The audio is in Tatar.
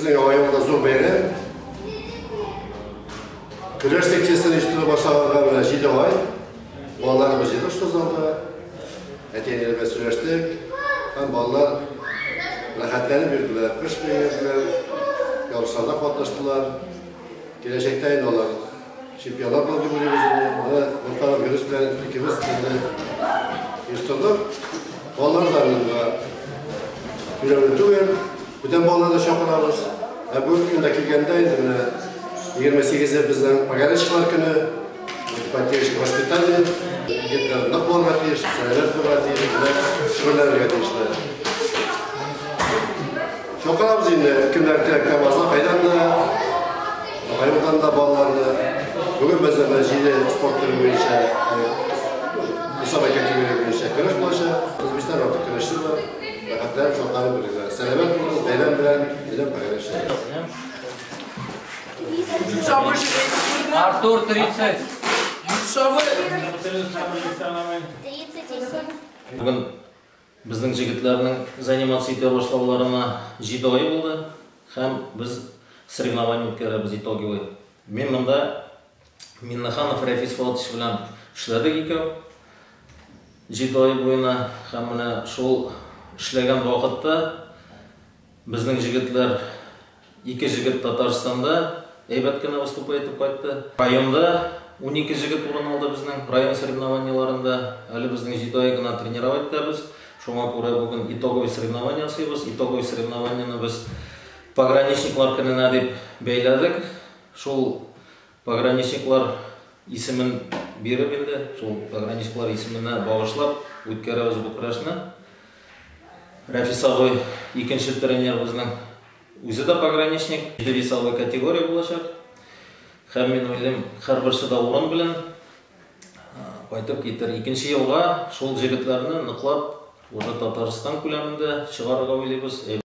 Безнең Яңа елда зур бәйрәм. Көрәш секциясен оештыра башлаганга менә 7 ай. Балаларыбыз җыйдык шул залда. Әти-әниләр белән сөйләштек. Һәм балалар рәхәтләнеп йөрделәр, кыш буе йөрделәр, ярышларда катнаштылар. Киләчәктә инде алар чемпионнар булыр дип уйлыйбыз инде. Моны Мортанов Юныс белән икебез инде оештырдык. Балалар да монда түләүле түгел. Бүтән балаларны да чакырабыз. Ә бүгенге көндә килгәндә инде менә 28-е безнең пограничниклар көне, поддержка воспитания. Егетләр нык булырга тиеш, сәламәт булырга тиеш, менә шөгыльләнергә тиешләр. Чакырабыз инде кемнәр теләк табаса, кайдан да, районнан да балаларны. Бүген бездә менә җиде спорт төре буенча весовая категория буенча көрәш булачак. 35-тән артык көрәшче бар. Рәхәтләнеп, шатланып йөрегез. Сәламәт булыгыз, бәйрәм белән, бәйрәм пограничник. Артур 30. Бүген безнең җегетләрнең заниматься итә башлауларына 7 ай булды һәм без соревнование үткәрәбез итоговый. Мин монда Миннеханов Рәфис Фоатович белән эшләдек икәү 7 ай буена һәм менә шул эшләгән вакытта безнең җегетләр, ике җегет Татарстанда әйбәт кенә выступать итеп кайтты. Районда 12 җегет урын алды безнең район соревнованиеларында. Әле безнең 7 ай гына тренировать итәбез. Шуңа күрә бүген итоговый соревнование ясыйбыз. Итоговый соревнованиены без пограничниклар көненә дип бәйләдек. Шул пограничниклар исемен биреп инде, шул пограничниклар исеменә багышлап үткәрәбез бу көрәшне. Рәфис абый икенче тренер безнең үзе дә пограничник. Җиде весовой категория булачак. Һәм мин уйлыйм, һәрберсе дә урын белән кайтып китер. Икенче елга шул җегетләрне ныклап уже Татарстан күләмендә чыгарырга уйлыйбыз.